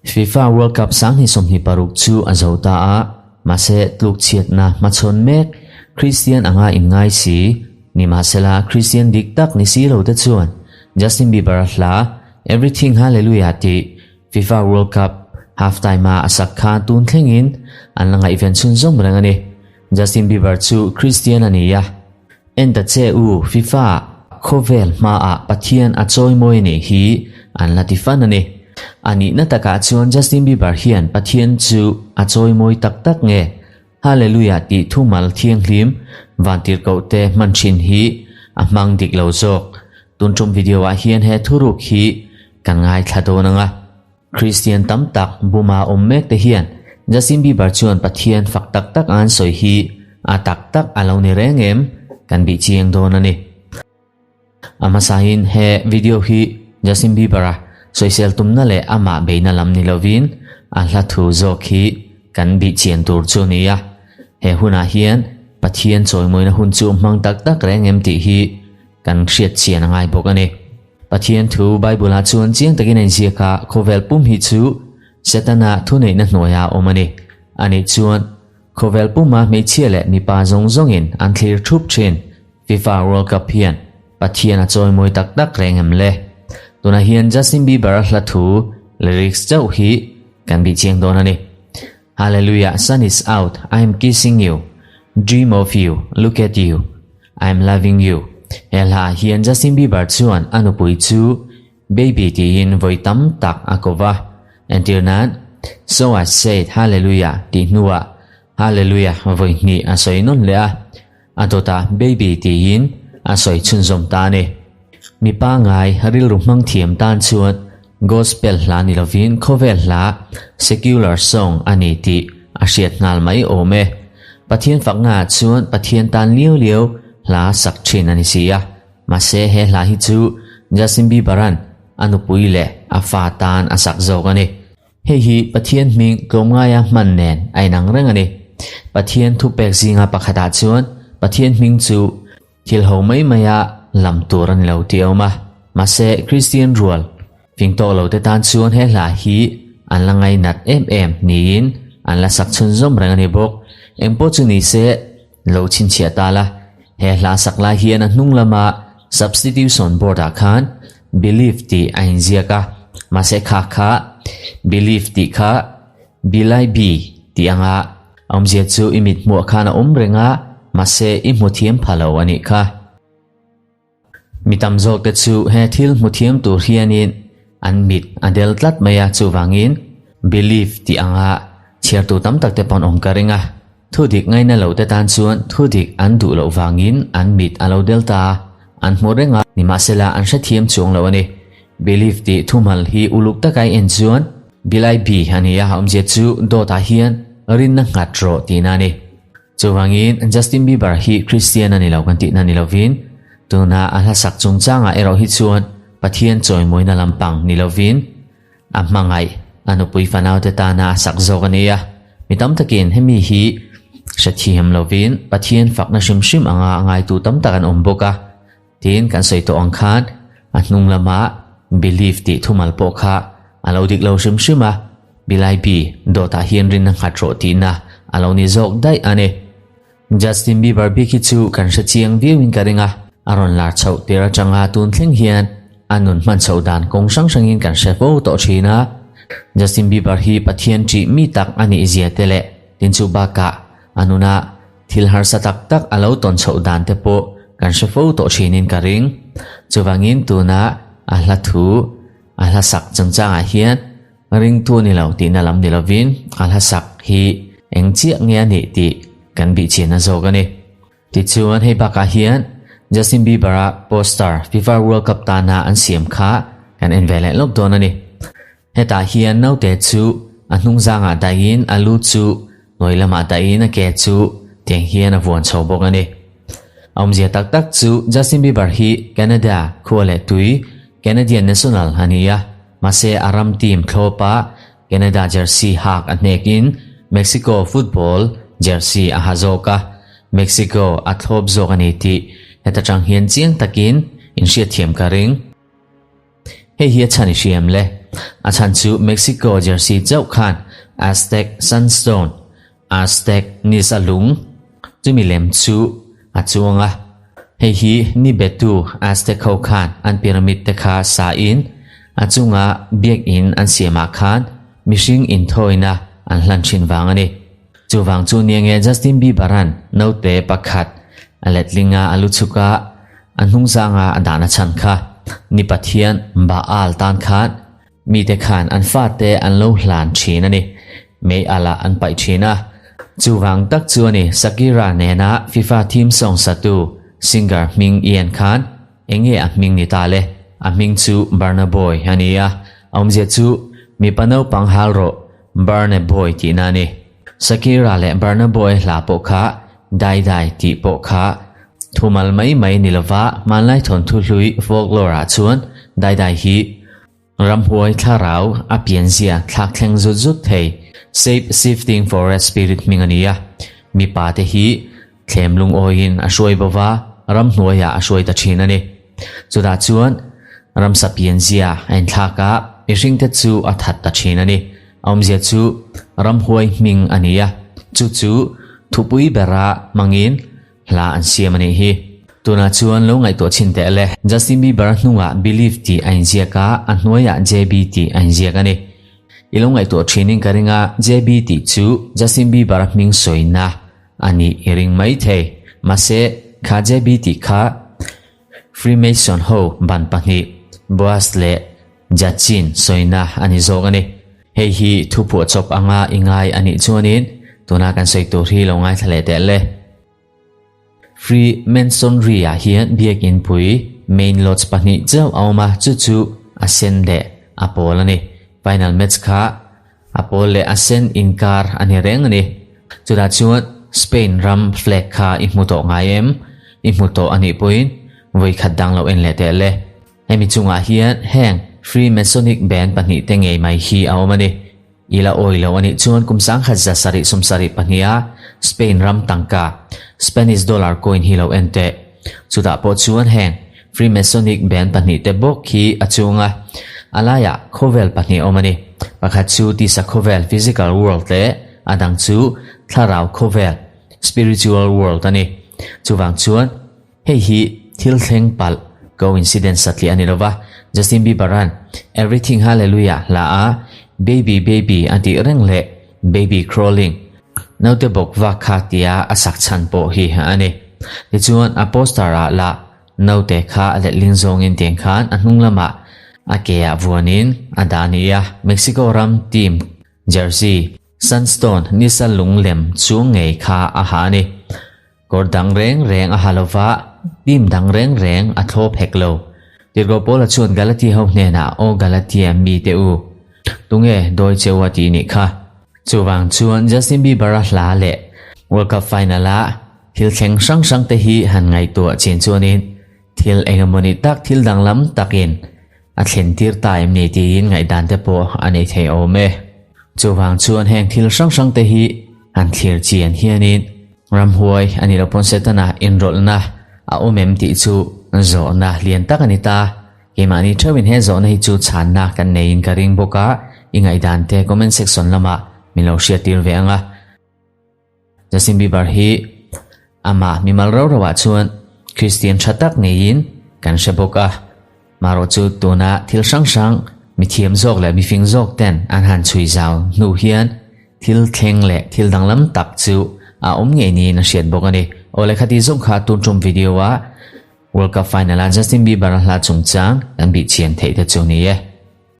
FIFA World Cup 2026 chu a zo ta a, mahse tlukchhiatna hmachhawn mek Christian anga inngai si. Nimahsela Christian dik tak ni si lo te chuan Justin Bieber-a hla Everything Hallelujah tih FIFA World Cup half-time-a a sak kha tun thlengin an la ngaihven chhunzawm reng a ni. Justin Bieber chu Christian a ni a, En ta che u, FIFA khawvel hmaah Pathian a chawimawi a nih hi an la ti fan a ni. A nihna takah chuan Justin Bieber hian Pathian chu a chawimawi tak tak nge? Hallelujah tih thumal thianghlim vantirhkohte hman thin hi a hmang dik lo zawk. Tun tum video ah hian he thuruk hi kan ngaithla dawn ang a. Kristian tam tak buma awm mek te hian Justin Bieber chuan Pathian fak tak tak a an sawi hi a tak tak a lo ni reng em? Kan bih chiang dawn a ni. A hmasain he video hi Justin Bieber-a sawisel tumna leh amah beina lam ni lovin a hla thu zawk hi kan bih chian tur chu a ni a. He hunah hian Pathian chawimawina hun chu hmang tak tak reng em tih hi kan hriat chian a ngai bawk a ni. Pathian thu Bible-ah chuan chiang takin a inziak a, khawvel pum hi chu Setana thuneihna hnuaiah a awm a ni. Anih chuan khawvel puma hmeichhia leh mipa zawng zawngin an thlir thup thin. FIFA World Cup hian Pathian a chawimawi tak tak reng em le? Tunah hian Justin Bieber-a hla thu lyrics chauh hi kan bih chiang dawn a ni. Hallelujah, sun is out, I am kissing you, dream of you, look at you, I am loving you. He hla ah hian Justin Bieber chuan a nupui chu Baby tiin vawi tam tak a ko va. Entir nan, So I said hallelujah tih hnuah hallelujah vawi hnih a sawi nawn leh a. A dawtah baby tiin a sawi chhunzawm ta a ni. Mi pangngai rilru hmang thiam tan chuan gospel hla ni lovin khawvel hla, secular song, a ni tih a hriat nghal mai awm e. Pathian faknaah chuan Pathian tan liau liau hla sak thin a ni si a. Mahse he hla hi chu Justin Bieber-a'n a nupui leh a fa tan a sak zawk a ni. Hei hi Pathian hming tlawmngaia hman nen a inang reng a ni. Pathian thupek zinga pakhatah chuan Pathian hming chu thil ho mai maia lam tur a ni lo tih a awm a. Mahse, Kristian rual fing tawh lote tan chuan he hla hi an la ngainat em em niin an la sak chhunzawm reng a ni bawk. Engpawh chu ni se, lo chhinchhiah ta la, he hla sak lai hian a hnung lama substitution board ah khan believe tih a inziak a, mahse kha kha believe tih kha bilai bi tih anga awmzia chu i mit hmuh khan a awm reng a, mahse i hmu thiam pha lo a nih kha. Mi tam zawk te chu he thil hmu thiam tur hianin an mit a del tlat mai a, chuvangin believe tih anga chhiartu tam tak te pawn awm ka ring a. Thu dik ngaina lo te tan chuan thu dik an duh loh vangin an mit a lo del ta a, an hmu reng a, nimahsela an hrethiam chuang lo a ni. Believe tih thumal hi uluk taka i en chuan Bilai bi a ni a, awmzia chu dawtah hian rinna nghat rawh tihna a ni. Chuvangin Justin Bieber hi Kristian a ni lo kan tihna ni lovin, tuna a hlasak chungchangah erawh hi chuan Pathian chawimawina lampang ni lovin a hmangaih a nupui fanaute tana a sak zawk a ni a. Mi tam takin hemi hi hrethiam lovin Pathian fakna hrim hrim anga a ngaitu tam tak an awm bawk a. Tin, kan sawi tawh ang khan a hnung lama believe tih thumal pawh kha a lo dik lo hrim hrim a, Bilai bi dawtah hian rinna nghat rawh tihna a lo ni zawk daih a ni. Justin Bieber bik hi chu kan hre chiang viauin ka ring a, a rawn lar chhoh tir atanga tun thleng hian a nun hman chhoh dan kawng hrang hrangin kan hre fo tawh thin a. Justin Bieber hi Pathian ṭih mi tak a nih zia te leh tin chu bakah a nuna Thil harsa tak tak a lo tawn chhoh dan te pawh kan hre fo tawh thinin ka ring. Chuvangin tuna a hla thu, a hla sak chungchangah hian ringtu ni lo tihna lam ni lovin a hla sak hi eng chiah nge a nih tih kan bihchianna zawk a ni. Tichuan hei bakah hian Justin Bieber-a poster FIFA World Cup tana an siam kha kan en ve leh lawk dawn a ni. Hetah hian naute chu a hnungzangah dahin a lu chu hnuai lamah dahin a ke chu tiang hian a vuan chho bawk a ni. A awmzia tak tak chu Justin Bieber hi Canada khua leh tui, Canadian national, a ni a, mahse a ram team thlawpa Canada jersey hak a hnekin Mexico football jersey a ha zawk a, Mexico a thlawp zawk a ni tih heta tang hian chiang takin inhriatthiam ka ring. Hei hi a chhan i hriam le. A chhan chu Mexico jersey chauh khan Aztec sunstone, Aztec nisa lung, chumi lem chu a chuang a. Hei hi ni betu Aztec ho khan an pyramid te kha sa in a chunga biakinn an siamah khan mihring inthawina an hlan thin vang a ni. Chuvang chu nia nge Justin Bieber-a'n naute pakhat a letlinga a lu chhuk a, a hnungzanga a dahna chhan kha ni Pathian Baal tan khan mite khan an fate an lo hlan thin a ni. Mei alah an paih thin a. Chuvang tak chu a ni Shakira nena FIFA theme song satu singer hming Ian khan enge a hming ni ta le? A hming chu Burna Boy a ni a, a awmzia chu mipa naupang hal rawh Burna Boy tihna a ni. Shakira leh Burna Boy hla pawh kha Dai Dai tih pawh kha thumal mai mai ni lova hmanlai thawnthu hlui folklore ah chuan Dai Dai hi ramhuai thlarau a pianzia thlak thleng zut zut thei shape shifting forest spirit hming a ni a. Mipa te hi thlem lungawiin a hruai bova ramhnuaiah a hruai ta thin a ni. Chutah chuan ramsa pianzia a inthlak a, mihringte chu a that ta thin a ni. A awmzia chu ramhuai hming a ni a, chu chu thupui bera hmangin hla an siam a nih hi. Tunah chuan lo ngaihtuah chhin teh le. Justin Bieber hnungah Believe tih a inziak a, a hnuaiah JB tih a inziak a ni. I lo ngaihtuah thinin ka ring a, JB tih chu Justin Bieber hming sawina A nih i ring mai thei. Mahse, kha JB tih kha Freemason ho ban pahnih, Boaz leh Jachin sawina a ni zawk a ni. Hei hi thu phuahchawp anga i ngai a nih chuanin tuna kan sawi tur hi lo ngaithla leh teh le. Freemasonry ah hian biakin pui, main lodge pahnih chauh a awm a, chu chu a sen leh a pawl a ni. Final match kha A pawl leh a sen inkar a ni reng a ni. Chutah chuan Spain ram flag kha i hmu tawh ngai em? I hmu tawh a nih pawhin vawi khat dang lo en leh teh le. Hemi chungah hian heng Freemasonic band pahnih te ngei mai hi a awm a ni. I la awi lo a nih chuan kum 1772 a Spain ram tangka, Spanish dollar coin hi lo en teh. Chutah pawh chuan heng Freemasonic band pahnihte bawk hi a chung a, a laiah khawvel pahnih a awm a ni. Pakhat chu tisa khawvel, physical world, leh a dang chu thlarau khawvel, spiritual world, a ni. Chuvang chuan hei hi thil thleng palh, coincidence, satliah a ni lova, Justin Bieber-a'n Everything Hallelujah hla a Baby Baby a tih reng leh Baby Crawling, Naute bawk vak kha tia a sak chhan pawh hi a ni. Tichuan a poster ah lah naute kha a letling zawngin tiang khan a hnung lamah a ke ah vuanin a dah a ni a. Mexico ram team jersey Sunstone nisa lung lem chung ngei kha a ha a ni. Kawr dang reng reng a ha lo va, team dang reng reng a thlawp hek lo. Tirhkoh Paula chuan Galatia ho hnenah, Aw Galatia mite u, tunge dawi che u a tih nih kha? Chuvang chuan Justin Bieber-a hla leh World Cup final-a thil thleng hrang hrang te hi han ngaihtuah chin chuanin thil engemawni tak thil danglam takin a thlen tir ta em ni tiin ngaihdan te pawh a nei thei awm e. Chuvang chuan heng thil hrang hrang te hi han thlir chian hianin ramhuai a nih loh pawn Setana inrawlhna a awm em tih chu zawhna lian tak a ni ta. Keimahni theuhin he zawhna hi chu chhanna kan neiin ka ring bawk a, i ngaihdan te comment section lamah min lo hriattir ve ang a. Justin Bieber hi amah mimal rau rauah chuan Christian tha tak ngeiin kan hre bawk a, marawh chu tuna thil hrang hrang mithiam zawk leh mifing zawk ten an han chhui zau hnu hian thil thleng leh thil danglam tak chu a awm ngei niin a hriat bawk a ni. Aw lehkha tih zawng kha tun tum video ah World Cup final a Justin Bieber a hla chungchang kan bihchian theih te chu ni e.